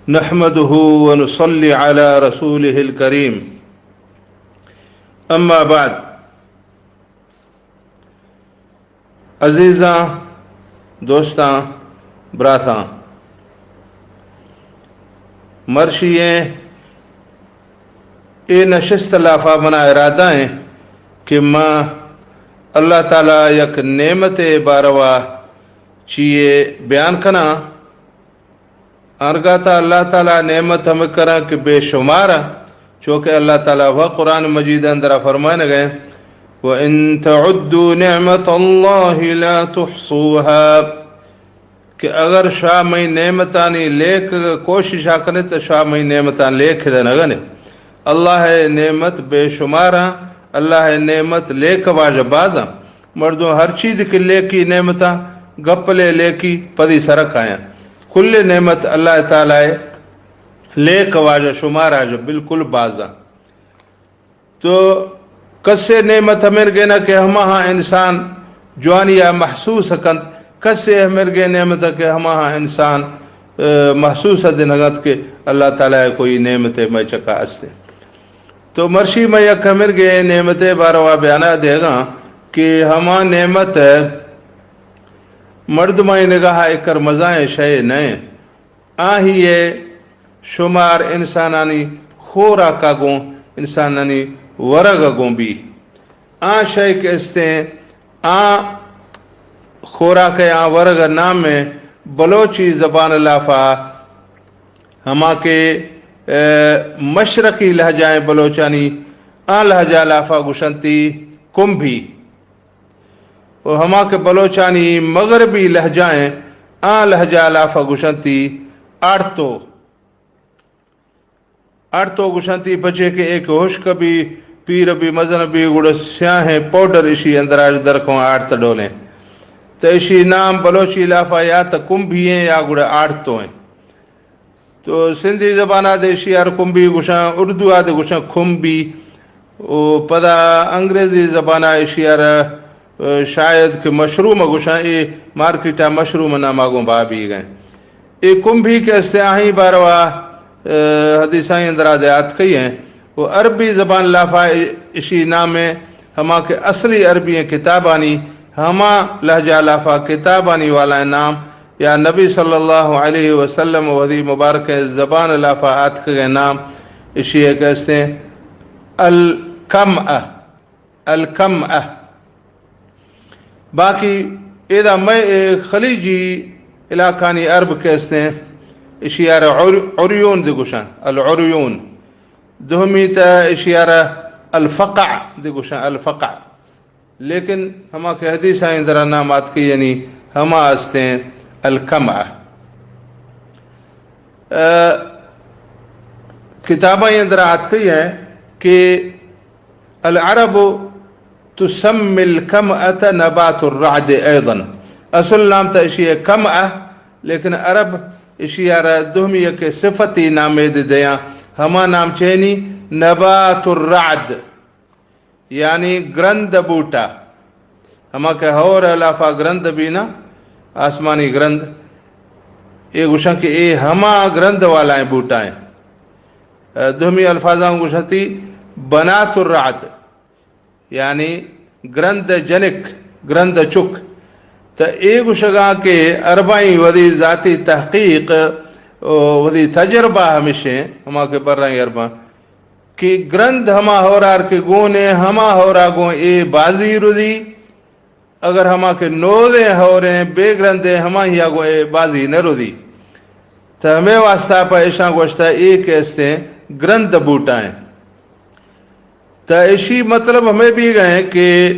نحمده ونصلي على رسوله الكريم. أما بعد. عزیزاں، دوستاں، براتاں، مرشی ایں اے نشست لافا منا ارادہ ایں کہ ما اللہ تعالی یک نعمت باروا چیئے بیان کناں۔ انگاتا اللہ تعالی نعمت ہمے کراں کہ بے شمار اں، چوکہ اللہ تعالی و قرآن مجید اندرا فرمائنگ ایں، وَإِن تَعُدُّوا نِعْمَتَ اللَّهِ لَا تُحْصُوهَا، کہ اگر شما مئی نعمتانی لیک کوشش کنے تو شما مئی نعمتان لیک دنگنے۔ اللہ نعمت بے شمار اں، اللہ نعمت لیک واجہ باز اں۔ مردم ہر چیز کہ لیکی نعمتاں، گپلے لیکی، پدی سرک آیاں۔ کل نعمت اللہ تعالی لیک واجہ شمار آجہ بالکل بازاں۔ تو کسے نعمت ہمرگے نہ کہ ہماہاں انسان جوانیا محسوس کنت، کسے ہمرگے نعمت کہ ہماہاں انسان، اے، محسوس دنگت کہ اللہ تعالی کوئی نعمت مئے چکا استے۔ تو مرشی مئے یک ہمرگے نعمت باروا بیانہ دیگاں کہ ہما نعمت مردمانی نگاہ اکر مزائیں شے نئیں۔ آہی شمار انسانانی خوراکا گوں، انسانانی ورگا گوں بی۔ آ شے کہ استیں، آ خوراک آ ورگ نام بلوچی زبان لافا ہما کہ، اے، مشرقی لہجہ ایں بلوچانی، آ لہجہ لافا گشنتی کمبھی۔ و ہما کہ بلوچانی مغربی لہجہ ایں، آ لہجہ لافا گشنتی آڑتو۔ آڑتو گشنتی پچے کہ ایک ہشک بی، پیر بی، مزن بی، گڑا سیاہیں پاؤڈر اشی اندراج درکوں آڑت ڈولیں۔ تو اشی نام بلوچی لافا یا تو کمبھی ایں یا گڑا آڑتو ایں۔ تو سندھی زبان آ دے اشی آر کمبی گشاں، اردو آ دے گشاں کمبی۔ او پدا انگریزی زبان آ اشی آر، اے، شاید کہ مشروم گشاں، اے مارکیٹ آ مشروم نام آ گوں بابی گئے۔ اے کمبی کہ استے آہی باروا، اے، حدیثاں اندرا دے آتکئی ایں۔ و عربی زبان لافا اشی نام ایں، ہما کہ اصلی عربی ایں کتابانی، ہما لہجہ لافا کتابانی والا نام یا نبی صلی اللہ علیہ وسلم و وحدی مبارک زبان لافا آتکگیں نام اشی ایں کہ استیں الکمعہ، الکمعہ۔ باقی ایدا مئے خلیجی علاقانی عرب کہ استیں اشی آر عر-، عریون دے گشاں، العریون۔ دومی تا اشی آر الفقع دے گشاں، الفقع۔ لیکن ہما کہ حدیث آئیں درا نام آتکئی یعنی ہما استیں الکمعہ۔ اے، کتاباں اندرا آتکئی ایں کہ العرب تسمی الکمعة نبات الرعد ایضا۔ اصل نام تا اشی کمعہ، لیکن عرب اشی آرا دومی یک صفتی نامے دے دیاں۔ ہما نام چینی نبات الرعد۔ یعنی گرند بوٹا، ہما کہ ہور لافا گرند بینا، آسمانی گرند، اے گوشاں کہ اے ہما گرند والائیں بوٹائیں۔ اے، دومی الفاظاں گوشنتی بنات الرعد، یعنی گرند جنک، گرند چک۔ تا اے گوشگاں کہ عربائیں وثی ذاتی تحقیق، او وثی تجربہ ہمیشیں، ہما کہ برائیں عرباں کہ گرند ہما ہورار کہ گون ایں، ہما ہورا گوں اے بازی رودی، اگر ہما کہ نودیں ہوریں بے گرندیں ہماہیا گوں اے بازی نہ رودی۔ تا ہمے واسطہ پہ اشاں گوشتا اے کہ استیں گرند بوٹائیں۔ تا اشی مطلب ہمے بیگئیں کہ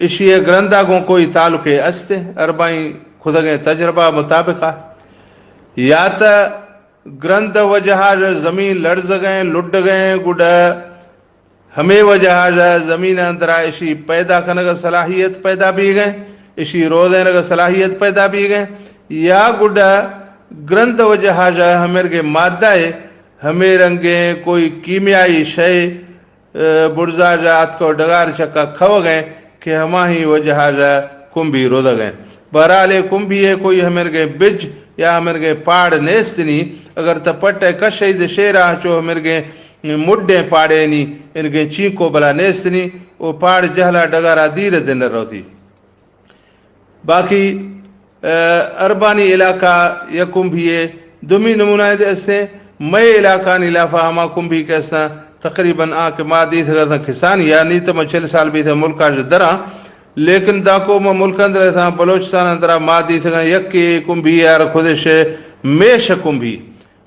اشی گرندا گوں کوئی تعلقے استیں، عربائیں کھدگیں تجربہ مطابقا۔ یا تا گرند وجہا زمین لڑزگئیں، لڈگئیں، گڈا ہمے وجہا زمین اندرا اشی پیدا کنگ صلاحیت پیدا بیگئیں، اشی روزینگ صلاحیت پیدا بیگئیں، یا گڈا گرند وجہا ہمرگے مادہ اے، ہمے رنگیں کوئی کیمیائی شے، اے، برزا جا آتکو ڈگار چکا کھوگئیں کہ ہماہی وجہا کمبی رودگئیں۔ بہرحال اے کمبی اے کوئی ہمرگے بج یا ہمرگیں پاڑ نیستنی، اگر تہ پٹے کشئی دے شیرا چو ہمرگیں مڈیں پاڑے نی، انگیں چینکو بلا نیستنی، او پاڑ جہلا ڈگارا دیر دن روتی۔ باقی، ء، اربانی علاقہ یک کمبھیے۔ دومی نمونہ دے استیں، مئے علاقانی لافا ہما کمبھی کہ استاں، تقریباً آ کہ ما دیتگا تاں کسانی یا نی تہ من چل سال بیتہ ملکا چہ دراں، لیکن دانکو من ملک اندر اتاں، بلوچستان اندرا ما دیتگاں، یکے کمبھی یار خودش میش کمبھی،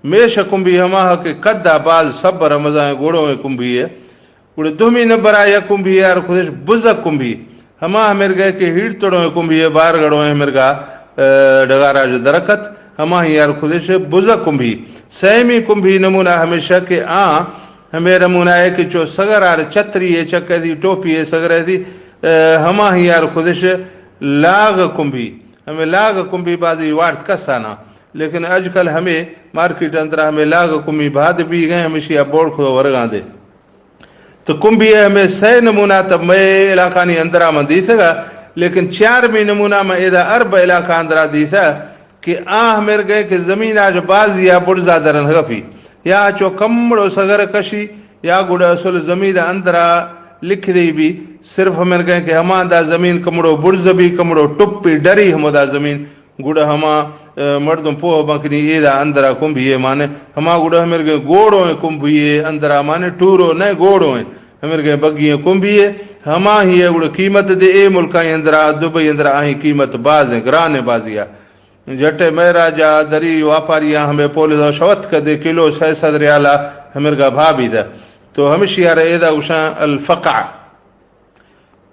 میش کمبھی ہما کہ قدا باز سبر مزائیں گوڑویں کمبھی ہے۔ گڑا دومی نمبر ء یک کمبھی یار خودش بزگ کمبھی۔ ہما ہمرگے کہ ہیڑ تڑویں کمبھی ء بار گڑویں ہمرگا، ء، ڈگارا جو درکت، ہما ہی یار خودش بزگ کمبھی۔ سیمی کمبھی نمونہ ہمیشہ کہ آ ہمیں نمونہ ہے کہ چو سگر آر چتری ہے، چکے دی ٹوپی ہے سگر ہے دی، ء، ہما ہی یار خودش لاغ کمبھی۔ ہمیں لاغ کمبھی بازی وارت کسانا۔ لیکن اج کل ہمیں مارکیٹ اندرا ہمیں لاغ کمبھی بھاد بھی گئے، ہمیشی اب بوڑ خود ورگاں دے۔ تو کمبھی ء ہمے سئے نمونہ تہ مئے علاقانی اندرا من دیتگا، لیکن چارمی نمونہ من ادا عرب علاقہ اندرا دیتہ کہ آ ہمرگئے کہ زمین آج بازی آ بڑزا درن ہگفی، یا چو کمڑو سگر کشی، یا گڑا اصل زمین اندرا لکھ دی بی، صرف ہمرگئے کہ ہما دا زمین کمڑو بڑز بی، کمڑو ٹپی ڈری ہمو دا زمین، گڑا ہما، ء، مردم پوہ بنت کہ نی ایدا اندرا کمبھی ء مانے، ہما گڑا ہمرگیں گوڑو ء کمبھی ء اندرا مانے، ٹورو نہ گوڑو ء ہمرگیں بگی ء کمبھی ء، ہما ہی ء گڑا قیمت دے اے ملکانی اندرا، دبئی اندرا آہی قیمت باز ء گران ء بازی ء۔ جٹے مہراج ء دری واپاری ء ہمے پول ء شوت کدے کلو سئے سد ریال ء ہمرگا بھا بیدہ۔ تو ہمشی ء را ایدا گوشاں الفقع۔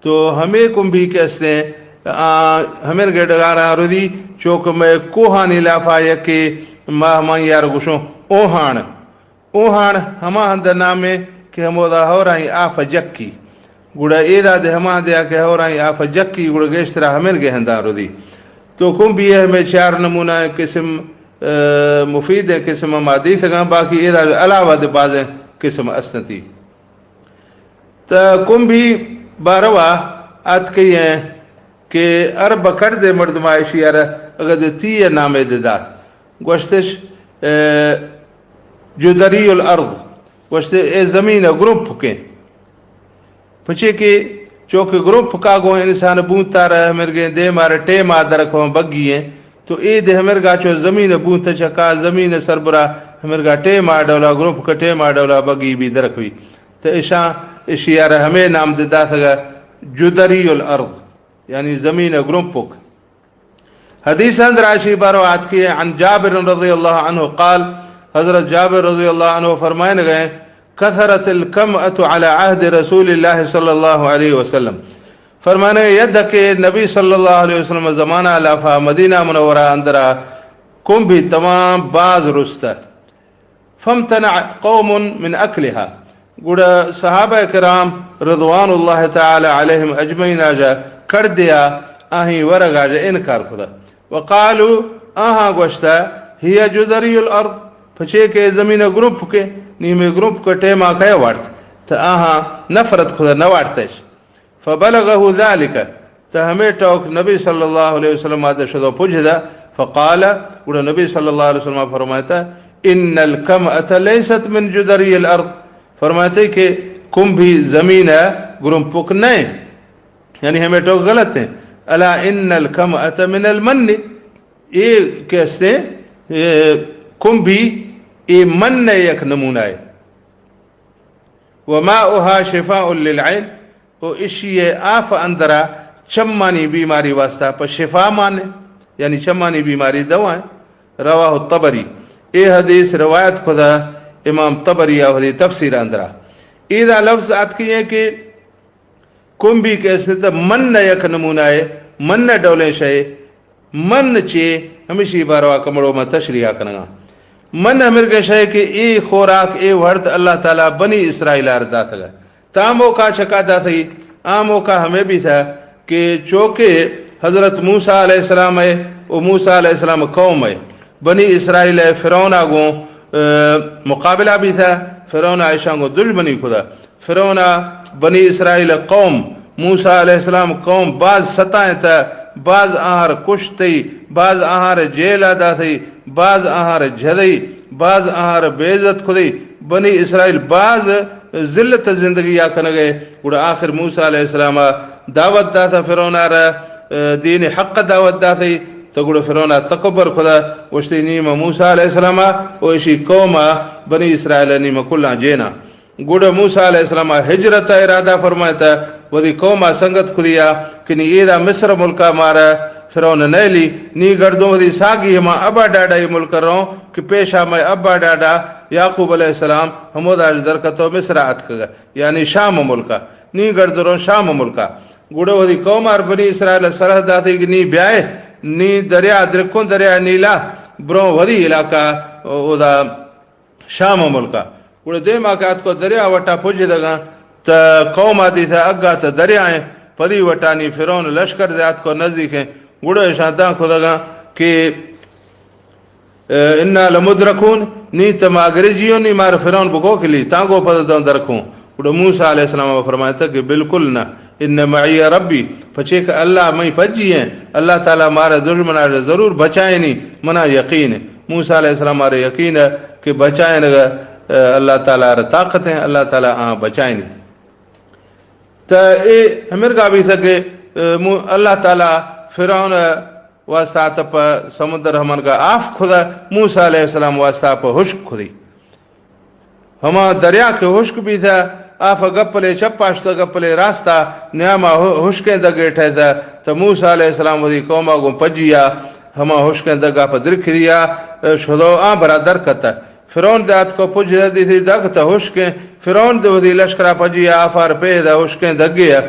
تو ہمے کمبھی کہ استیں، آ، ہمرگے ڈگاراں ردی، چوک مئے کوہانی لافا یکے ما ہمائی یار گوشوں اوہان۔ اوہان ہما ہند نامے کہ ہمودا ہورائیں آف جکی۔ گڑا ایدا دے ہما دیا کہ ہورائیں آف جکی، گڑا گیشترا ہمرگے ہنداں ردی۔ تو کمبھی ہمے چار نمونہ قسم، ء، مفید قسم ما دیتگاں، باقی ایدا علاوہ دے بازیں قسم استنتی۔ تہ کمبھی باروا آتکئی ایں کہ عرب کڑدے مردما اشی ء را اگد تی ء نامے دے دات۔ گوشتش، ء، جدری الارض، گوشتے اے زمین ء گروپ کیں۔ پچے کہ چوکہ گروپ کا گوں انسان بونتار ہمرگیں دیمار ٹیما درکھوں بگی ایں، تو اے دے ہمرگا چو زمین بونت چکا زمین سربرا ہمرگا ٹیما ڈولا گروپ کا ٹیما ڈولا بگی بھی درکھوی۔ تو اشاں اشی ء را ہمے نام دے داتگا جدری الارض، یعنی زمین ء گرمپک۔ حدیث اندر اشی بارو آتکی ہے، عن جابر رضی اللہ عنہ قال، حضرت جابر رضی اللہ عنہ فرمائن گئے، کثرت الکمأۃ علی عہد رسول اللہ صلی اللہ علیہ وسلم، فرمانے ید کہ نبی صلی اللہ علیہ وسلم زمانہ لافا مدینہ منورہ اندرا کمبھی تمام باز رستہ۔ فامتنع قوم من اکلها، گڑا صحابہ کرام رضوان اللہ تعالی علیہم اجمعین آجا کڑدیا آہیں ورگ آجا انکار کتا۔ وقالوا، آہاں گوشتا، ہی جدری الارض، پچے کہ زمین گروپ کے، نیمے گروپ کے ٹیما کیا وارت، تا آہاں نفرت کتا نہ وارتش۔ فبلغه ذلك، تہ ہمے ٹوک نبی صلی اللہ علیہ وسلم آتے شدو پجھ دا، فقال، گڑا نبی صلی اللہ علیہ وسلم فرمائتا، ان الکمأۃ لیست من جدری الارض، فرماتے کہ کمبھی زمین گرمپک نہیں، یعنی ہمے ٹوک غلط ہیں۔ الا ان الکمأۃ من المن، اے کہ استیں، اے کمبھی، اے من یک نمونہ ہے۔ وماؤها شفاء للعين، و اشی آف اندرا چمانی بیماری واسطہ پہ شفا مانے، یعنی چمانی بیماری دوا ہے۔ رواہ الطبری، اے حدیث روایت کھدا امام طبری آ حدیث تفسیر اندرا۔ ایدا لفظ آتکی ہے کہ کمبھی کہ است من یک نمونہ ہے، من ڈولیں شے، من چے ہمشی باروا کمڑو ما تشریح کنگا۔ من ہمرگیں شے کہ اے خوراک، اے ورد اللہ تعالی بنی اسرائیل آر داتگا۔ تا موقع چکا داتگی، آ موقع ہمیں بھی تھا کہ چونکہ حضرت موسیٰ علیہ السلام ہے، و موسیٰ علیہ السلام قوم ہے، بنی اسرائیل ہے، فرعون آگوں، اه، مقابلہ بھی تھا، فرعون عائشہ کو دشمنی خدا۔ فرعون ء بنی اسرائیل ء قوم، موسیٰ علیہ السلام قوم باز ستائیں تا باز آہر کشتئی، باز آہر جیلا داتئی، باز آہر جھدئی، باز آہر بے عزت کھدئی۔ بنی اسرائیل باز ذلت زندگی آ کنگئے۔ گڑا آخر موسی علیہ السلام دعوت داتا فرعون آرا، دین حق دعوت داتئی۔ تو گڑا فرعون تکبر کھدا، گوشتی نی ما موسی علیہ السلام و اشی قوم بنی اسرائیل نی ما کلاں جینا۔ گڑا موسی علیہ السلام ء ہجرت ء ارادہ فرمائتا، وتی قوم ء سنگت کھدیا کہ نی ایدا مصر ملک ء مارا فرعون نیلی، نی گڑدوں وتی ساگی ہما ابا ڈاڈا ای ملک ء روں کہ پیشا مئے ابا ڈاڈا یعقوب علیہ السلام ہمودا درکتو مصر ء اتکگ، یعنی شام ملک ء۔ نی گڑد روں شام ملک ء۔ گڑا وتی قوم ار بنی اسرائیل ء صلاح داتی کہ نی بیائے، نی دریا درکوں، دریا نیلا بروں وتی علاقہ اودا شام ملک ء۔ گڑا دیما کہ اتکو دریا وٹا پجدگاں، تہ قوم ء دیتہ اگا تہ دریائیں، پدی وٹانی فرعون لشکر دے اتکو نزدیکیں۔ گڑا اشاں داں کھدگاں کہ، اے، انا لمدرکون، نی تہ ما گرجیوں، نی مار فرعون بکو کلی، تاں گو پد داں درکوں۔ گڑا موسی علیہ السلام فرمائتا کہ بالکل نہ، ان معی ربی، پچے کہ اللہ مئی پجی ہیں، اللہ تعالی مارا دشمن آ ضرور بچائنی، منا یقین ہے۔ موسی علیہ السلام آرے یقین ہے کہ بچائنگا، اے، اللہ تعالی آرے طاقت ہیں، اللہ تعالی آ بچائنی۔ تا اے ہمرگا بھی تھا کہ، اے، مو-، اللہ تعالی فرعون واسطہ تپ سمندر ہمن کا آف کھدا، موسی علیہ السلام واسطہ پہ ہشک کھدی۔ ہما دریا کہ ہشک بیتہ، آف ء گپلے چپا شتہ، گپلے راستا، نیاما ہو-، ہشکیں دگے ٹھہتہ، تہ موسی علیہ السلام وتی قوما گوں پجیا، ہما ہشکیں دگا پہ درکھریا، شدو آ برا درکتہ۔ فرعون دے آتکو پج دیتی دگ تہ ہشکیں، فرعون دے وتی لشکرا پجیا آفار پیہ دہ ہشکیں دگے ء۔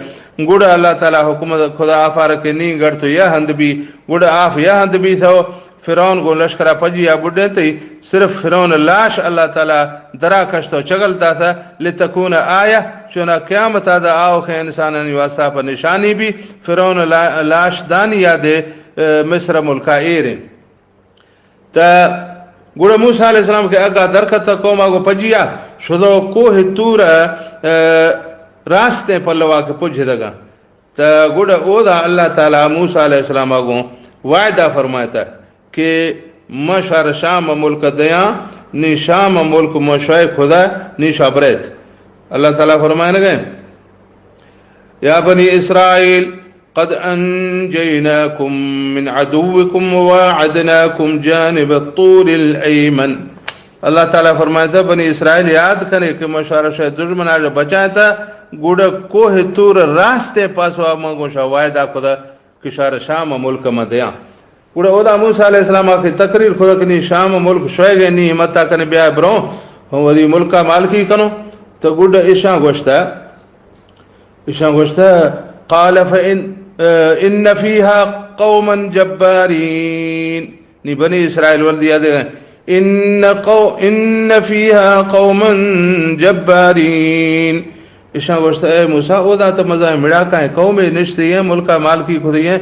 گڑا اللہ تعالی حکم کھدا آفار کہ نی گڑ تو یا ہند بی، گڑا آف یا ہند بیتو۔ فرعون گوں لشکرا پجیا بڈینتئی، صرف فرعون لاش اللہ تعالی درا کشتو چگل داتا، لتکون آیہ، چونا قیامتا دا آوکیں انسانانی واسطہ پہ نشانی بی۔ فرعون لا-، لاش دانی یادے، اے، مصر ملکا ایریں۔ تا گڑا موسی علیہ السلام کہ اگا درکتا قوما گو پجیا، شدو کوہ تور، اے، راستیں پلوا کہ پج دگا۔ تا گڑا اودا اللہ تعالی موسی علیہ السلام گوں وعدہ فرمائتا کہ من شار شام ملک دیاں، نی شام ملک من شوئے کھدا، نی شا بریت۔ اللہ تعالی فرمائنگے، یا بنی اسرائیل، قد انجیناکم من عدوکم وواعدناکم جانب الطور الایمن۔ اللہ تعالی فرمائتا، بنی اسرائیل یاد کنے کہ من شار شے دشمن آج بچائیں تا، گڑا کوہ تور راستیں پاسو ما گوں شا وعدہ کھدا کہ شار شام ملک ما دیاں۔ گڑا اودا موسی علیہ السلام آ کہ تقریر کھدا کہ نی شام ملک شوئے گئے، نی ہمتا کنے بیا بروں، ہم وتی ملکا مالکی کنوں۔ تو گڑا اشاں گوشتا، اشاں گوشتہ، قال فإن، ان فيها قوما جبارين۔ نی بنی اسرائیل ول دیا دے، ان قو-، ان فيها قوما جبارين۔ اشاں گوشتہ، اے موسی، اودا تو مزہ مڑا کائیں قومے نشتی ہیں، ملکا مالکی کھدی ہیں،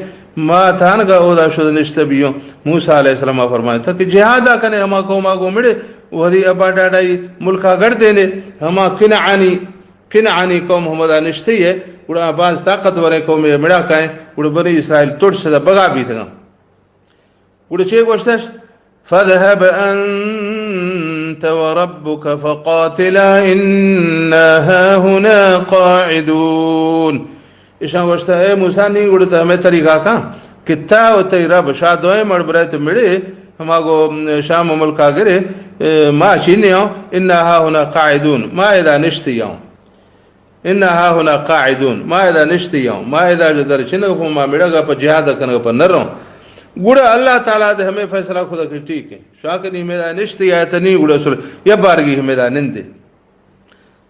ما تھانگا اودا شد نشتہ بیوں۔ موسی علیہ السلام فرمائتا کہ جہادا کنے ہما قوما گو مڑے، وہدی ابا ڈاڈائی ملکا گڑ دینے، ہما کنعانی کنعانی قوم ہمدا نشتئی ء، گڑا آ باز طاقتوریں قومے ء مڑا کائیں، گڑا بنی اسرائیل ترس ء بگا بیتگاں۔ گڑا چے گوشتش؟ فاذهب انت وربك فقاتلا انا هاهنا قاعدون۔ اشاں گوشتہ، اے موسی، نی گڑا تو ہمے طریقہ کن کہ تا و تئی رب شا دوئیں مڑ برئے تو مڑے، ہما گو شام ملکا گرے، اے، ما چی نیاں، انا هاهنا قاعدون، ما ادا نشتئی آں۔ انا هاهنا قاعدون، ما ادا نشتئی آں، ما ادا در چنگ پہ ما مڑگا پہ جہاد کنگا پہ نروں۔ گڑا اللہ تعالی دے ہمے فیصلہ کھدا کہ ٹھیک ہے، شاکر نی ہمیدا نشتئی آئے تو نی گڑا سر یا بارگی ہمیدا نندے۔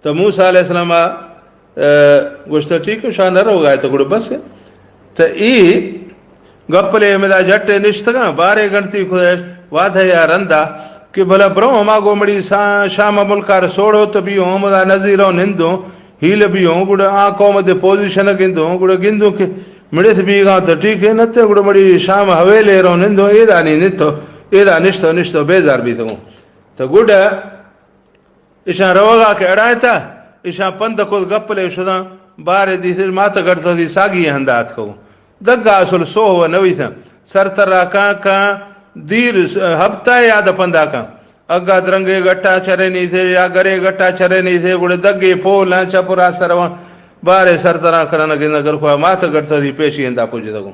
تو موسی علیہ السلام آ، اے، گوشتا ٹھیک ہے، شاہ نہ روگا ہے تو گڑا بس ہے۔ تو ای گپلے ہمدا جٹے نشتگاں، بارے گنتی کھدے وعدہ یا رندا کہ بھلا برو ہما گو مڑی سا-، شام ملکار سوڑو تو بیوں ہمدا نزیروں نندوں، ہیل بیوں، گڑا آ قوم دے پوزیشن گندوں، گڑا گندوں کہ مڑت بیگاں تو ٹھیک ہے، نتے گڑا مڑی شام حویلے رو نندوں، ایدا نی نتو، ایدا نشتو، نشتو بیزار بیتگوں۔ تو گڑا اشاں روگا کہ اڑائتا، اشاں پند کت گپلے شداں، بارے دیثر مات گڑتو دی ساگی ہندا اتکو۔ دگا اصل سوہ و نویساں۔ سرترا کاں کاں دیر س-، ہپتہ یاد پندا کاں۔ اگا درنگے گٹا چرے نیسے یا گرے گٹا چرے نیسے، گڑے دگے پولاں چپ و راست رواں۔ بارے سرترا کنن گندن گر خواہ مات گٹتا دی پیشی اندا پوجے دگوں۔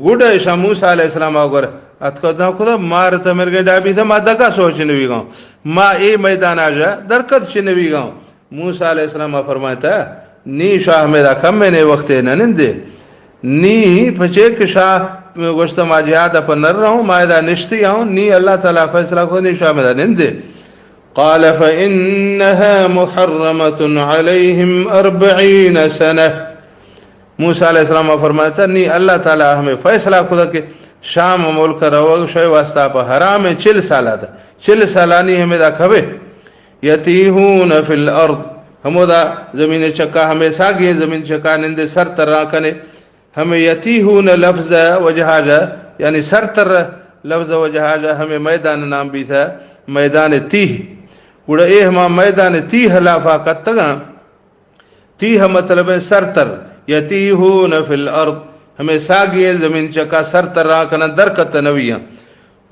گڈ ایشاں موسیٰ علیہ السلام آ گر اتکا داں خدا مار تمرگے ڈابی تھا، ما دگا سوچ نوی گاؤں۔ ما اے میدان آجا درکت چنوی گاؤں۔ موسیٰ علیہ السلام ءَ فرمائتا، نی شاہ ہمیدا کمے نے وقتے نہ نندے۔ نی پچے کہ شاہ گوشت ما جہاد پر نہ رہوں، ما ادا نشتی ہوں، نی اللہ تعالیٰ فیصلہ کو، نی شاہ ہمیدا نندے۔ قال فإنها محرمة عليهم أربعين سنة۔ موسیٰ علیہ السلام ءَ فرمائتا، نی اللہ تعالیٰ ہمیں فیصلہ کتا کہ شام ملک روگ شے واسطہ پہ حرام ہے، چل سالہ دا، چل سالانی ہمیدا کھوے۔ یتیہون فی الارض، ہمودا زمین چکا ہمے ساگی زمین چکا نندے سر ترا کنے۔ ہمے یتیہون لفظ وجہا جا، یعنی سر تر لفظ وجہا جا ہمے میدان نام بیتا میدان تیہ۔ گڑا اے ہما میدان تیہ لافا کتگاں۔ تیہ مطلب ہے سر تر، یتیہون فی الارض، ہمے ساگی زمین چکا سر ترا کنن درکت نویاں۔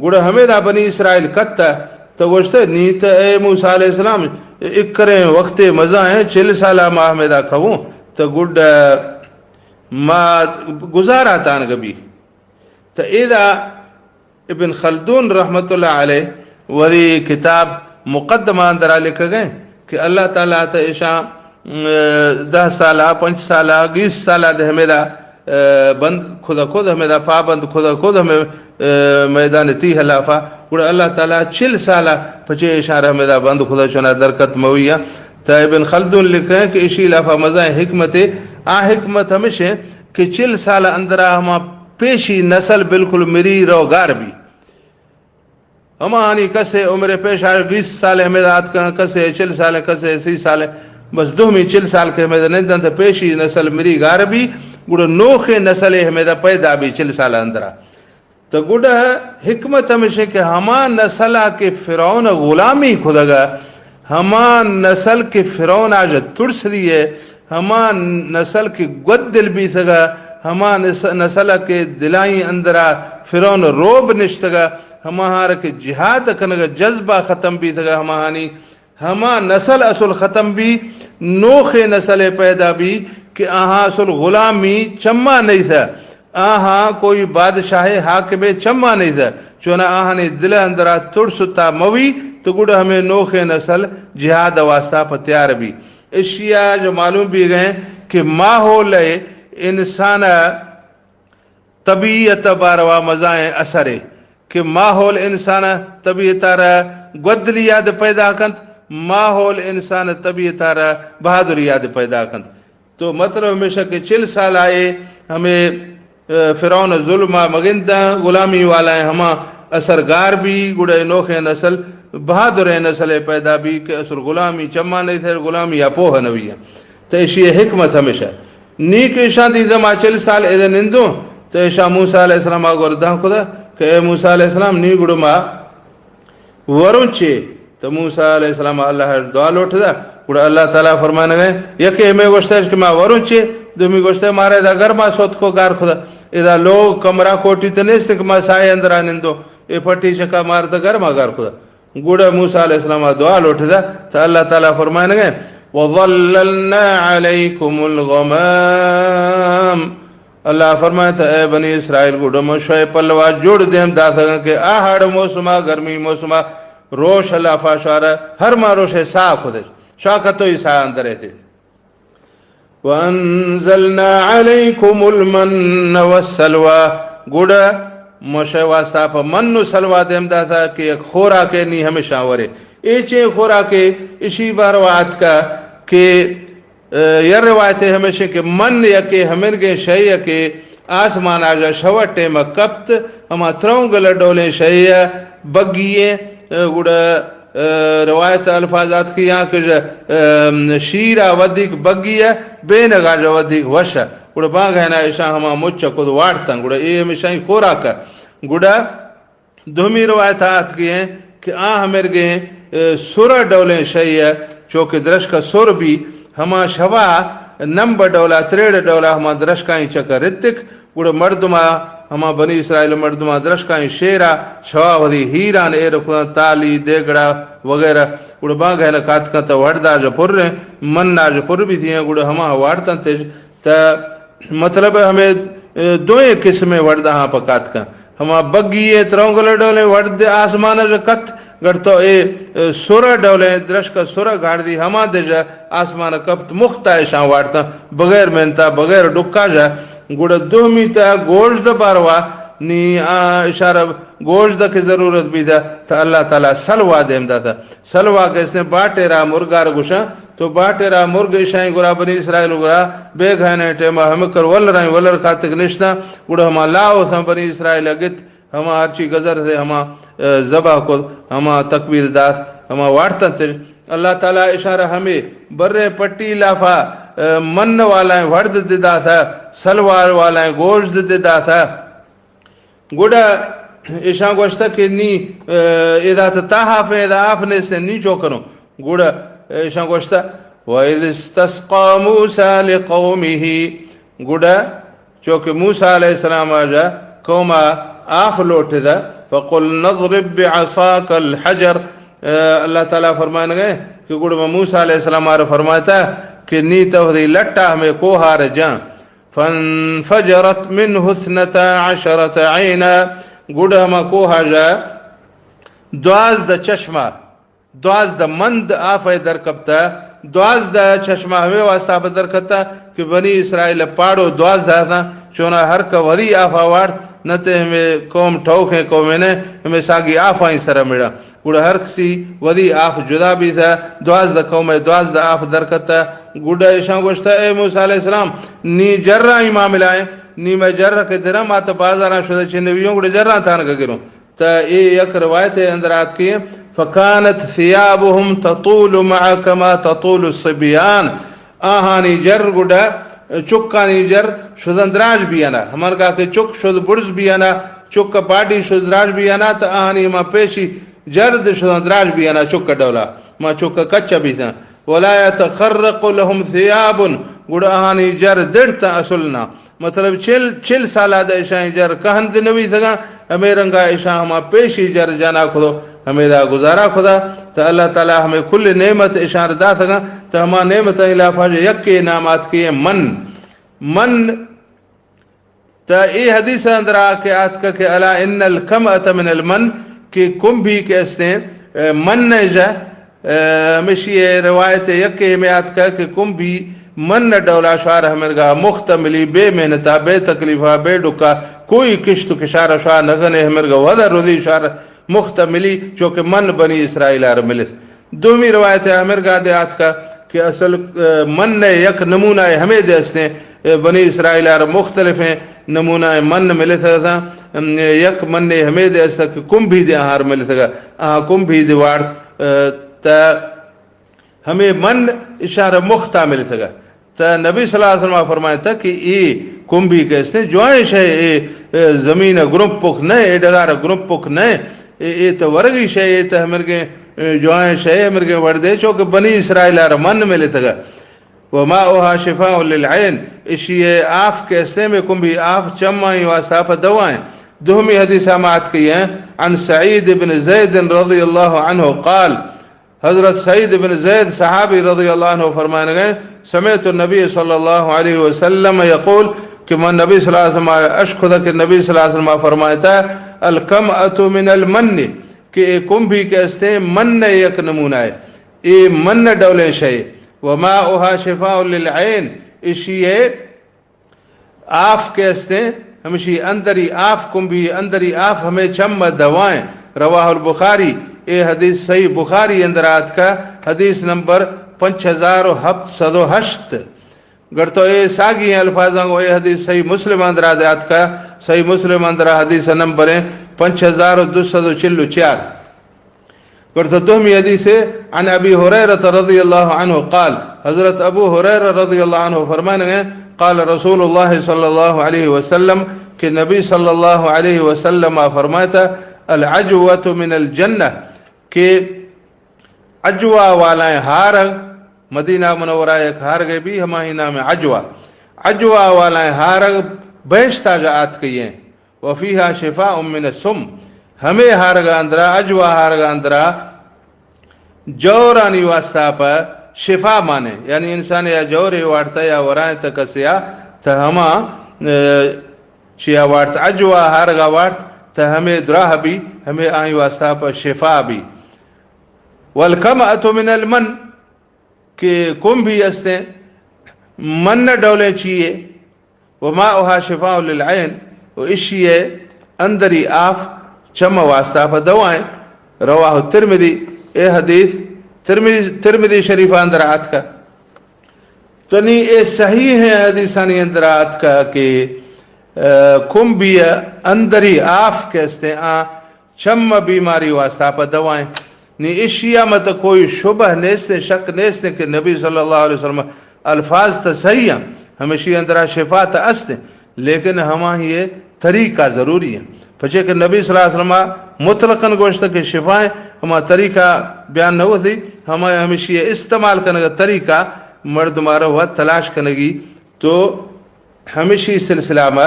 گڑا ہمیدا بنی اسرائیل کتہ، تو گوشتہ، نی تو اے موسیٰ علیہ السلام، اکریں وقتے مزا ہیں، چل سالہ ما ہمیدا کھووں، تو گڈ ما گزارا تانگ بی۔ تو ایدا ابن خلدون رحمت اللہ علیہ وری کتاب مقدمہ اندرا لکھ گئے کہ اللہ تعالیٰ تو ایشاں، م، دہ سالہ، پنچ سالہ، بیس سالہ دے ہمیدا، ا، بند خدا خود ہمیدا پابند خدا خود ہمیں، ا، میدان تیہ لافا۔ گڑا اللہ تعالیٰ چل سالہ پچے ایشاں ہمیدا بند خدا چنا درکت مویاں۔ تا ابن خلدون لکھ رہے ہیں کہ اشی لافا مزائیں حکمت ہے۔ آ حکمت ہمیش ہے کہ چل سال اندرا ہما پیشی نسل بالکل مری رو گار بی۔ ہماہانی کسے عمر پیشا بیس سال ہمیں دات کن، کسے چل سال، کسے سی سال، بس دومی چل سال کے ہمیں نندن تو پیشی نسل مری گار بی، گڑا نوخے نسل ہمیں دا پیدا بی چل سال اندرا۔ تو گڑا حکمت ہمیش ہے کہ ہما نسلا کہ فرعون غلامی کھدگا، ہما نسل کہ فرعون آج ترس دیئے، ہما نسل کہ گد دل بیتگا، ہما نس-، نسل کہ دلائیں اندرا فرعون روب نشتگا، ہماہار کہ جہاد کنگا جذبہ ختم بیتگا، ہماہانی ہما نسل اصل ختم بی، نوخے نسل پیدا بی کہ آہاں اصل غلامی چما نہیں تھا، آہاں کوئی بادشاہ حاکم چما نہیں تھا، چونا آہانی دل اندرا ترس تا موی، تو گڑا ہمیں نوخے نسل جہاد واسطہ پہ تیار بی۔ اشیا جو معلوم بی گئے کہ ماحول انسان طبیعت باروا مزائیں اثر ہے کہ ماحول انسان طبیعت را گدلی یاد پیدا کنت، ماحول انسان طبیعت را بہادری یاد پیدا کنت۔ تو مطلب ہمیشہ کہ چل سال آئے ہمیں، ا، فرعون ظلم آ مگنداں، غلامی والا ہیں، ہما اثر گار بی، گڑے نوخیں نسل، بہادریں نسل پیدا بی کہ اصل غلامی چما نہیں تھے، غلامی اپوہ نوی ہے۔ تو اشی حکمت ہمیشہ۔ نی کہ ایشاں دی زما چل سال ادھر نندوں، تو ایشاں موسیٰ علیہ السلام آ گور داں کھدا کہ اے موسیٰ علیہ السلام، نی گڑو ما وروں چے؟ تو موسیٰ علیہ السلام اللہ دعا لوٹ دا، گڑا اللہ تعالیٰ فرمانے گئے، یکے ہمیں گوشتا ہے کہ ما وروں چے، دومی گوشتا ہے مارا ادا گرما سوت کو گار کھدا، ادا لوگ کمرہ کوٹی تو نیست کہ ما سائے اندرا نندو، اے پٹی چکا مارتا گرما گار کھدا۔ گڑا موسیٰ علیہ السلام دعا لوٹ دا، تو اللہ تعالیٰ فرمائنگے، وظللنا علیکم الغمام۔ اللہ فرمائے، تو اے بنی اسرائیل، گڑا من شوئے پلوا جوڑ دیم داتگاں کہ آہڑ موسما، گرمی موسما، روش اللہ فاشارہ، ہر ما روش سا کھدے، شا کتوئی سا اندر ایتے۔ وانزلنا علیکم المن والسلوى، گڑا مشے واسطہ پہ من و سلوا دیم داتا کہ یک خوراکے نی ہمیشاں ورے۔ اے چے خوراکے؟ اشی باروا آتکا کہ، ا، یا روایت ہمیشہ کہ من یکے ہمرگیں شے کہ آسمان آجا شوٹ ٹیمہ کپت، ہما ترونگل ڈولیں شے بگی ایں، ا، گڑا ا، روایت الفاظ آتکی آں کہ ژ-، ام، شیر ءَ ودیک بگی ءَ، بینگ ءَ ژ ودیک وش ءَ۔ گڑا بانگہنا ایشاں ہما مچ ءَ کد واڑتاں۔ گڑا اے ہمیشانی خوراک ءَ۔ گڑا دومی روایت آتکی ایں کہ آ ہمرگیں، ا، سر ڈولیں شے ءَ، چو کہ درشک ءَ سر بی، ہما شوا نمب ڈولا، تریڑ ڈولا ہما درشکانی چک ءَ رتک۔ گڑا مردما، ہما بنی اسرائیل مردما درشکائیں شیرا شوا وتی ہیران ایر کتاں، تالی، دیگڑا وغیرہ۔ گڑا بانگہنا کاتکاں تہ وڑدا جا پریں، منا جا پر بیتیاں، گڑا ہما وارتنتش۔ تہ مطلب ہمے، اے، دوئیں قسمیں وڑداہاں پہ کاتکاں۔ ہما بگی ایں ترونگل ڈولیں وڑد آسمان جا کت، گڑ تو اے، اے، سر ڈولیں درشک سر گاڑدی ہما دژ آسمان کپت، مختا اشاں وارتاں، بغیر محنتا، بغیر ڈکا جا۔ گڑا دومی تہ گوشت باروا نی آ اشارہ گوشت کہ ضرورت بیتا، تہ اللہ تعالی سلوا دیم داتا۔ سلوا کہ استیں باٹے را مرگار گوشاں، تو باٹے را مرگ اشائیں گرا، بنی اسرائیل گرا، بے گھنے ٹیما ہمکر ولرائیں ولر کاتک نشتاں۔ گڑا ہما لاؤ ساں بنی اسرائیل گت، ہما ہرچی گزر سے ہما، اے، ذبح کو، ہما تکبیر داس، ہما وارتاں تر۔ اللہ تعالی اشارہ ہمے برے پٹی لافا، اے، من والائیں وڑد دداتا، سلوار والائیں گوشت دداتا۔ گڑا ایشاں گوشتہ کہ نی، اے، ادا تہ تاہاف ایں، ادا آف نیست ایں، نی چو کنوں۔ گڑا ایشاں گوشتہ، وَإِذِ اسْتَسْقَىٰ مُوسَىٰ لِقَوْمِهِ، گڑا چوکہ موسیٰ علیہ السلام آجا قوما آف لوٹدہ، فَقُلْنَا اضْرِب بِعَصَاكَ الْحَجَرَ، اے، اللہ تعالی فرمائنگے کہ گڑا موسیٰ علیہ السلام آر فرمائتا کہ نی تو دی لٹا ہمیں کوہار جان۔ فانفجرت منه اثنتا عشرة عينا، گڑا ہما کوہا جا دوازدہ چشمہ، دوازدہ مند آفے در کپتا۔ دوازدہ چشمہ ہمے واسطہ پہ در کپتا کہ بنی اسرائیل پاڑو دوازدہ تھا، چونا ہر کا وری آفا وارت، نہ تے ہمیں قوم ٹھوکیں قومے نے، ہمیں ساگی آفائیں سر مڑا۔ گڑا ہر کسی وتی آف جدا بیتہ، دوازدہ قوم ء دوازدہ آف درکتہ۔ گڑا ایشاں گوشتہ، اے موسیٰ علیہ السلام، نی جرانی معاملہ ایں، نی مئے جر کہ درم آتہ بازاراں شدہ چنویوں، گڑا جراں تانکہ گروں۔ تہ اے یک روایت ء اندر آتکیں، فکانت ثیابهم تطول معه كما تطول الصبيان۔ آہانی جر گڈا چکانی جر شدن دراج بیانا، ہمانگا کہ چک شد برز بیانا، چک پاڈی شد دراج بیانا، تہ آہانی ہما پیشی جر د شدن دراج بیانا چک ڈولا، ما چک کچ بیتاں۔ ولا يتخرق لهم ثياب، گڈا آہانی جر دڑتاں اصل نا۔ مطلب چل، چل سالا دا اشاں جر کہن دے نوی سگا، ہمے رنگا اشاں ہما پیشی جر جانا کھدو، ہمے دا گزارا کھدا۔ تہ اللہ تعالی ہمے کل نعمت اشاں داتگا، تہ ہما نعمت الاف یکے نام آتکے من۔ من، تہ اے حدیث اندرا کہ آتکا کہ الا ان الکمأة من المن، کہ کمبھی کہ استیں، اے، من جا، اے، ہمشی اے روایت یکے ہمے آتکا کہ کمبھی من ڈولا شوار ہمرگا مخت ملی، بے محنتا، بے تکلیفا، بے ڈکا، کوئی کشت و کشار شوار نہ کنے، ہمرگا ودا رودی شوار مخت ملی، چونکہ من بنی اسرائیل آر ملت۔ دومی روایت ہمرگا دے آتکا کہ اصل، اے، من یک نمونہ ہمے دے استیں، اے، بنی اسرائیل آر مختلفیں نمونہ من ملتگا، ام، یک من ہمے دے استا کہ کمبھی دے آہار ملتگا، آہاں کمبھی دے وارت، اے، تہ ہمے من اشارہ مختا ملتگا۔ تہ نبی صلی اللہ علیہ وسلم فرمائتا کہ اے کمبھی کہ استیں جوائیں شے، اے، اے، زمین گرمپک نہ، اے ڈگار گرمپک نہ، اے، اے تہ ورگی شے، اے تہ ہمرگیں، اے، جوائیں شے، ہمرگیں وڑدے، چونکہ بنی اسرائیل آر من ملتگا۔ وماؤها شفاء للعين، اشی آف کہ استیں مئے کمبھی آف چمانی واسطہ پہ دوائیں۔ دومی حدیث ہم آتکئی ایں، عن سعید بن زید رضی اللہ عنہ قال، حضرت سعید بن زید صحابی رضی اللہ عنہ فرمائنگے، سمعت النبی صلی اللہ علیہ وسلم یقول، کہ من نبی صلی اللہ علیہ وسلم اشکھدا کہ نبی صلی اللہ علیہ وسلم فرمائتا، الکمأة من المن، کہ اے کمبھی کہ استیں من یک نمونہ اے، اے من ڈولیں شے، وماؤها شفاء للعين، اشی آف کہ استیں، ہمشی اندری آف، کمبھی اندری آف ہمے چم دوائیں۔ رواه البخاری، اے حدیث صحیح بخاری اندر آتکا، حدیث نمبر پنچ ہزار و ہفت سد و ہشت۔ گڑ تو اے ساگی الفاظاں گو اے حدیث صحیح مسلم اندر آتکا، صحیح مسلم اندر حدیث نمبر پنچ ہزار و دو سد و چل و چار۔ گڑا دومی حدیث، عن ابی ہریرہ رضی اللہ عنہ قال، حضرت ابو ہریرہ رضی اللہ عنہ فرمائنگے، قال رسول اللہ صلی اللہ علیہ وسلم، کہ نبی صلی اللہ علیہ وسلم فرمائتا، العجوة من الجنہ، کہ عجوہ والائیں ہارگ، مدینہ منورہ یک ہارگے بھی ہماہی نام عجوہ، عجوہ والائیں ہارگ بہشت آجا آتکئی ایں۔ وفیہا شفاء من السم، ہمے ہارگا اندرا، اجوا ہارگا اندرا جورانی واسطہ پہ شفا مانے، یعنی انسان یا جورے وارتا یا ورائیں تہ کسیا تہ ہما، اے، چیا وارت، اجوا ہارگا وارت، تہ ہمے دراہ بی، ہمے آئی واسطہ پہ شفا بی۔ والکمأۃ من المن، کہ کمبھی استیں، من ڈولیں چیئے، وماؤها شفاء للعین، و اشی اندری آف چم واسطہ پہ دوائیں۔ رواہ الترمذی، اے حدیث ترمذی، ترمذی شریف اندر آتکا۔ تنی اے صحیح ہیں حدیثانی اندر آتکا کہ، اے، کمبھی اندری آف کہ استیں آ چم بیماری واسطہ پہ دوائیں۔ نی اشیا مت کوئی شبہ نیست، شک نیست کہ نبی صلی اللہ علیہ وسلم الفاظ تہ صحیح ہیں، ہمیشی اندرا شفا تہ است، لیکن ہما ہی طریقہ ضروری ہیں۔ پچے کہ نبی صلی اللہ علیہ وسلم مطلقاً گوشت کہ شفا ہیں، ہما طریقہ بیان نہ ہوتی، ہما ہمیشی استعمال کنگا طریقہ مردمارا و تلاش کنگی۔ تو ہمیشی سلسلہ ما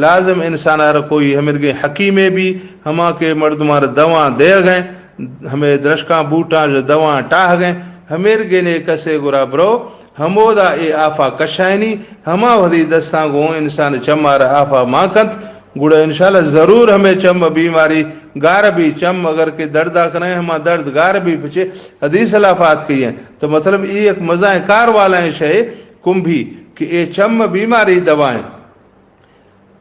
لازم انسان آر کوئی ہمرگیں حکیمے بی، ہما کہ مردمان دوان دیگ ہیں، ہمیں درشکاں بوٹاں جو دوان ٹاہگ ہیں، ہمرگیں کسے گرا برو، ہمودا اے آفا کشائنی، ہما وہدی دستاں گوں انسان چمار آفا مان کنت، گڑا انشاءاللہ ضرور ہمیں چم بیماری گار بی، چم اگر کہ دردا کنیں، ہما درد گار بی۔ پچے حدیث الافات کی ہیں۔ تو مطلب اے ایک مزائیں کار والا ہیں شے، کمبھی کہ اے چم بیماری دوائیں۔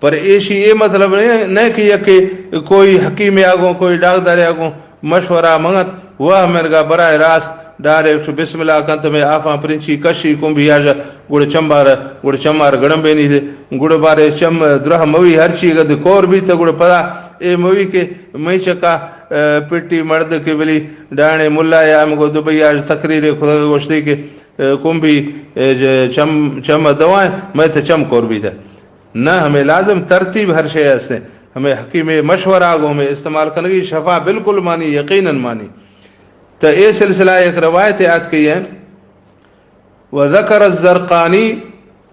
پر ایشی اے مطلب نہ، نہ کہ یکے کوئی حکیمے آگوں، کوئی ڈاکدارے آگوں مشورہ منگت، وہ ہمرگا براہ راست ڈائریکٹ بسم اللہ کنت، میں آفاں پرنچی کشی کمبھی آجا، گڑ چمار، گڑ چمار گڑمبینی دے، گڑ بارے چم درہ موی ہر چی گد کور بیت، گڑ پدا اے موی کہ میں چکا، اے، پٹی مرد کہ بلی ڈانے ملا یا ہم گو دبئی آج تقریر خدا گوشتی کہ، اے، کمبھی، اے، ج-، چم، چم دوائیں، میں تے چم کور بیت۔ نہ، ہمیں لازم ترتیب ہر شے ہستے۔ ہمیں حکیم مشورہ گو ہمیں استعمال کنگی، شفا بالکل مانی، یقیناً مانی۔ تو اے سلسلہ ایک روایت آتکئی ہے، وذکر الزرقانی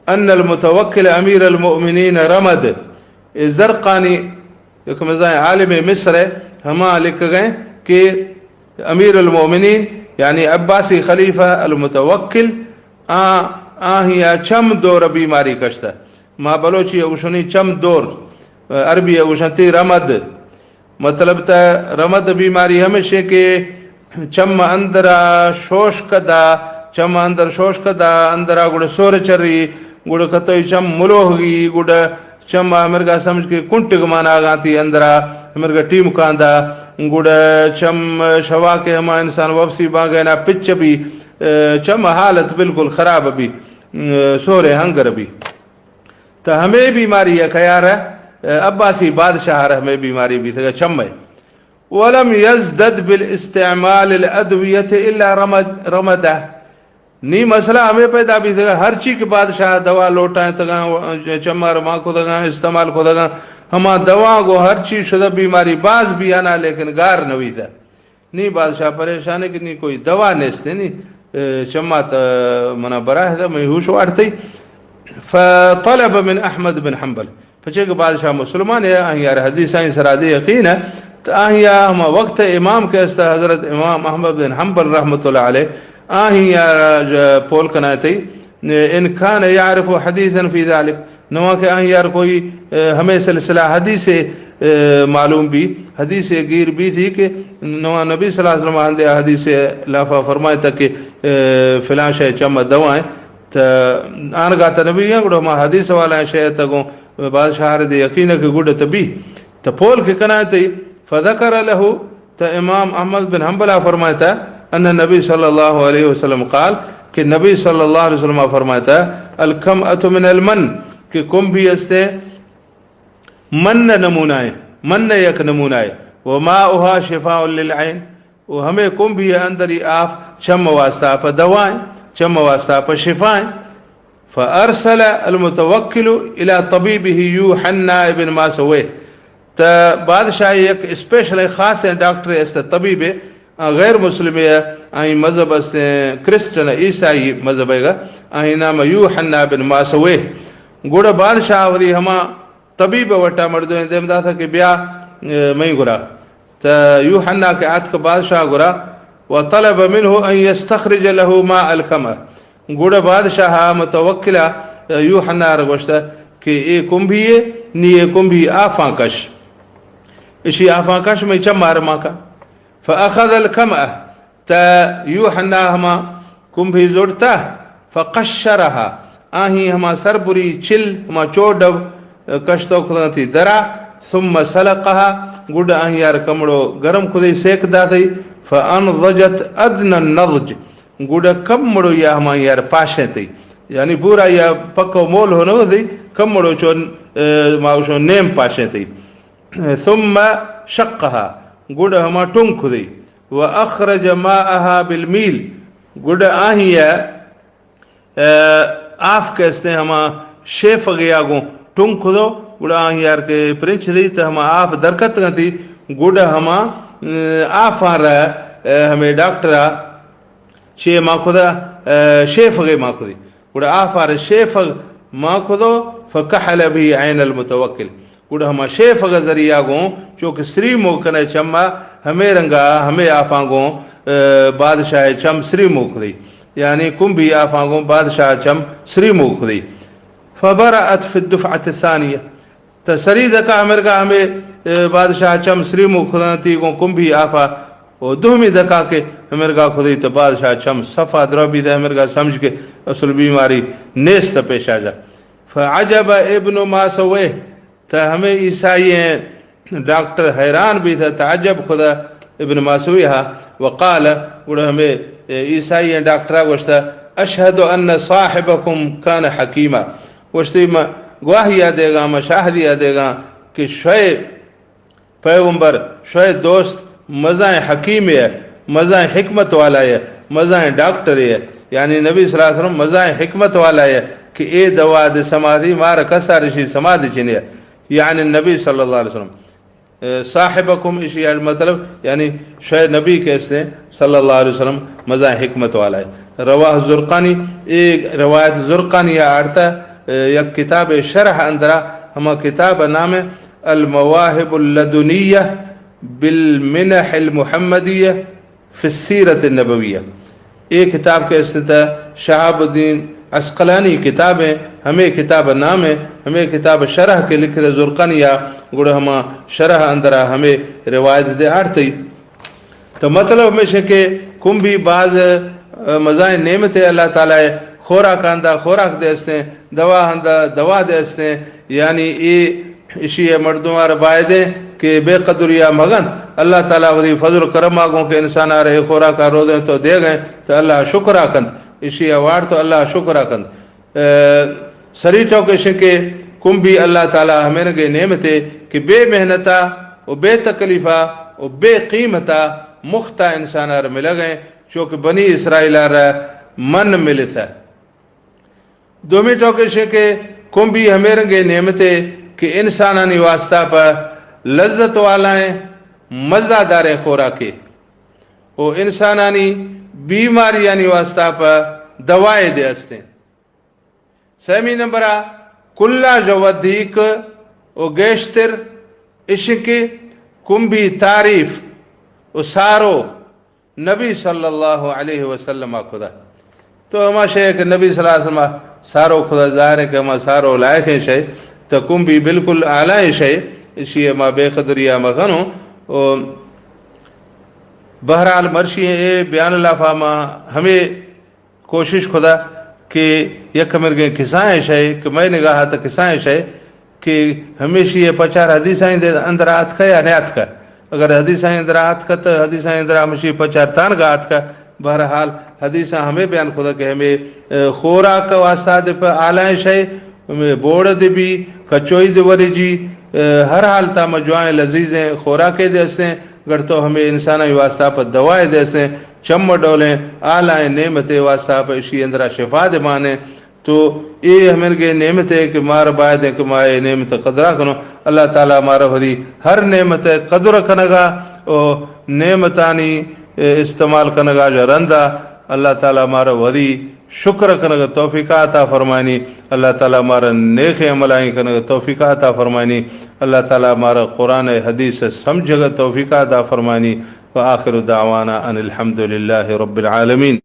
ان المتوکل امیر المؤمنین رمد۔ اے زرقانی ایک مزائیں عالم مصر ہے، ہما لکھ گئے کہ امیر المؤمنین یعنی عباسی خلیفہ المتوکل آ، آہیا چم دور بیماری کشتہ۔ ما بلوچی ء گوشنی چم دور، عربی ء گوشنتی رمد۔ مطلب تہ رمد بیماری ہمیشہ کہ چم اندرا شوشک دا، چم اندر شوشک دا، اندرا گڑ سور چری، گڑ کتوئی چم ملوہگی، گڑ چم ہمرگا سمجھ کے کنٹگ مانا گانتی اندرا، ہمرگا ٹیم کاندا، گڑ چم شوا کے ہما انسان وپسی بانگینا پچ بی، اے، چم حالت بالکل خراب بی، اے، سورے ہنگر بی۔ تو ہمیں بیماری ہے خیار ہے، اے، عباسی بادشاہ رہ ہمیں بیماری بی تھا چم ہے۔ ولم یزدد بالاستعمال الادویت الا رمد، رمدہ۔ نی مسئلہ ہمیں پیدا بی تھا، ہر چی کہ بادشاہ دوا لوٹائیں تگاں، چمار ماں کو دگاں، استعمال کو دگاں، ہما دوا گو ہر چی شدہ بیماری باز بی آنا، لیکن گار نوی تھا۔ نی بادشاہ پریشان ہے کہ نی کوئی دوا نیست، نی، اے، چما تا منا براہ دا، میں ہوش وارتی۔ فطلب من احمد بن حنبل۔ پچے کہ بادشاہ مسلمان ہے، آہی یار حدیث آہی سرا دے یقین ہے، تو آہی ہما وقت امام کے است حضرت امام احمد بن حنبل رحمۃ اللہ علیہ، آہی یار جو پول کنائے تئی، ان کان یعرف حدیثا فی ذلک، نواں کہ آہی یار کوئی، اے، ہمیں سلسلہ حدیث، اے، معلوم بی، حدیث گیر بی تھی کہ نواں نبی صلی اللہ علیہ وسلم ہندے حدیث لافا فرمائے تک کہ، اے، فلاں شے چم دوائیں، تا آنگا تا نبی گڑا ما حدیث والا شے تا گوں بادشاہ دے یقین کہ گڑ تا بی، تا پول کہ کنا تی، فذکر لہ، تو امام احمد بن حنبل فرمائتا، ان نبی صلی اللہ علیہ وسلم قال، کہ نبی صلی اللہ علیہ وسلم فرمائتا، الکمأۃ من المن، کہ کمبھی استے من نمونائے، من یک نمونائے، وماؤها شفاء للعین، و ہمیں کمبھی اندری آف چم واسطہ پہ دوائیں، چم واسطہ پہ شفائیں۔ فارسل المتوکل الی طبیبہ یوحنا ابن ماسویہ۔ تا بادشاہ یک اسپیشل خاصیں ڈاکٹر است، طبیب، آ غیر مسلم ہے، آئی مذہب است کرسچن عیسائی مذہب ہے گا، آئی نام یوحنا بن ماسویہ۔ گڑا بادشاہ وری ہما طبیب وٹا مردم دیم داتا کہ بیا، اے، مئی گرا۔ تا یوحنا کہ آتک بادشاہ گرا، وطلب منه ان يستخرج له ماء الكمأة۔ گڑا بادشاہ متوکلا یوحنا را گوشتا کہ اے کمبھی اے، نی اے کمبھی آفاں کش۔ اشی آفاں کش مئی چمار ماکا۔ فأخذ الكمأة، تا یوحنا ہما کمبھی زڑتا، فقشرها، آہی ہما سربری چل، ہما چوڈو کشتو کھدنتی درا، ثم سلقها، گڈ آہی یار کمڑو گرم کھدی سیک داتی، فانضجت ادنى النضج، گڈ کمڑو یا ہما یار پاشیں تی، یعنی پورا یا پکو مول ہو نو دی، کمڑو چون، اے، ماوشو نیم پاشیں تی۔ ثم شقها، گڈ ہما ٹنگ کھدی، واخرج ماءها بالمیل، گڈ آہی اے، آف کہ استیں ہما شیفگ یا گوں ٹنگ کھدو، گڈ آہی یار کہ پرنچ دی تو ہما آف درکت گنتی، گڈ ہما، اے، آفاں را، اے، ہمیں ڈاکٹرا چے ما کھدا، اے، شیفگے ما کھدی۔ گڑا آفار شیفگ ما کھدو، فکحل به عین المتوکل۔ گڑا ہما شیفگ ذریعہ گوں چوکہ سری موگ کنے چما، ہمے رنگا ہمے آفاں گوں، اے، بادشاہ چم سری موگ کھدی۔ یعنی کمبھی آفاں گوں بادشاہ چم سری موگ کھدی۔ فبرأت في الدفعة الثانية۔ تا سری دکا ہمرگا ہمے، اے، بادشاہ چم سری موگ کھدنتی گوں کمبھی آفا۔ و دومی دکا کہ ہمرگا کھدی تو بادشاہ چم صفا درو بیدے، ہمرگا سمجھ کہ اصل بیماری نیست پیشا جا۔ فعجب ابن ماسویہ، تا ہمے عیسائی ڈاکٹر حیران بیتا، تعجب کھدا ابن ماسویہ، وقال، گڑا ہمے عیسائی ڈاکٹرا گوشتا، اشہد ان صاحبکم کان حکیما۔ گوشتی، ما گواہی آ دیگا، ما شاہدی آ دیگا کہ شوئے پیغمبر، شوئے دوست مزائیں حکیمے، مزائیں حکمت والائے، مزائیں ڈاکٹرے۔ یعنی نبی صلی اللہ علیہ وسلم مزائیں حکمت والائے کہ اے دوا دے سمادی مار کسار اشی سمادی چنے۔ یعنی نبی صلی اللہ علیہ وسلم، اے، صاحبکم اشی مطلب، یعنی شوئے نبی کہ استیں صلی اللہ علیہ وسلم مزائیں حکمت والائے۔ رواہ زرقانی، اے روایت زرقانی آڑتا، اے، یک کتاب شرح اندرا، ہما کتاب نام المواہب اللدنیہ بالمنح المحمدیہ فی السیرۃ النبویہ۔ اے کتاب کہ استیں تا شہاب الدین عسقلانی کتاب ایں، ہمے کتاب نام ایں، ہمے کتاب شرح کہ لکھتا زرقانی آ، گڑا ہما شرح اندرا ہمے روایت دے آڑتئی۔ تو مطلب ہمیش ایں کہ کمبھی باز، اے، مزائیں نعمتے اللہ تعالی خوراک آندا خوراک دے استیں، دوا آندا دوا دے استیں، یعنی اے اشی ء مردم آر بایدیں کہ بے قدریا مگنت۔ اللہ تعالی وتی فضل کرم آ گوں کہ انسان آر اے خوراک آ رودیں تو دیگیں تو اللہ شکر آ کنت، اشی ء وارت و اللہ شکر آ کنت۔ اے، سری ٹوک اش کہ کمبھی اللہ تعالی ہمینگے نعمتے کہ بے محنتا و بے تکلیفا و بے قیمتا مختا انسان آر ملگیں، چوکہ بنی اسرائیل آر من ملتا۔ دومی ٹوک اش کہ کمبھی ہمے رنگے نعمتے کہ انسانانی واسطہ پہ لذت والائیں مزہ داریں خوراکے و انسانانی بیماریانی واسطہ پہ دوائے دے استیں۔ سیمی نمبرا کلا جو ودیک و گیشتر اش کہ کمبھی تعریف و سارو نبی صلی اللہ علیہ وسلم ء خدا۔ تو ہما شے کہ نبی صلی اللہ علیہ وسلم ء سارو خدا ظاہر ہے کہ ہما سارو لائق ہیں شے، تو کمبھی بالکل اعلی ہیں شے، اشی ء ما بے قدری ء مکنو۔ او بہرحال مرشی اے بیان لافا ما ہمیں کوشش خدا کہ یک مرگیں کسائیں شے کہ میں نگاہ ء کسائیں شے کہ ہمیشی ء پچار حدیثاں دے اندر آتکہ یا نہ آتکہ۔ اگر حدیثاں اندر آتکہ تو حدیثاں اندر ہمشی پچار تانگا آتکہ۔ بہرحال حدیثاں ہمیں بیان خدا کہ ہمیں، اے، خوراک واسطہ دے پہ آلائیں شے، ہمیں بوڑ دے بھی، کچوئی دے وری جی، اے، ہر حال تا مجوائیں لذیذیں خوراکے دے استیں، گڑ تو ہمیں انساناں واسطہ پہ دوائے دے استیں، چم ڈولیں آلائیں نعمتے واسطہ پہ اشی اندرا شفا دے مانے۔ تو اے ہمرگے نعمت ہے کہ مار باید ہے کہ ما اے نعمت قدرا کنو۔ اللہ تعالی مارا وتی ہر نعمت قدر کنگا و نعمتانی، اے، استعمال کنگا جا رندا اللہ تعالی مارا وتی شکر کنگ توفیق عطا فرمانی۔ اللہ تعالی مارا نیک عملائیں کنگ توفیق عطا فرمانی۔ اللہ تعالی مارا قرآن حدیث سمجھگ توفیق عطا فرمانی۔ وآخر دعوانا ان الحمد للہ رب العالمین۔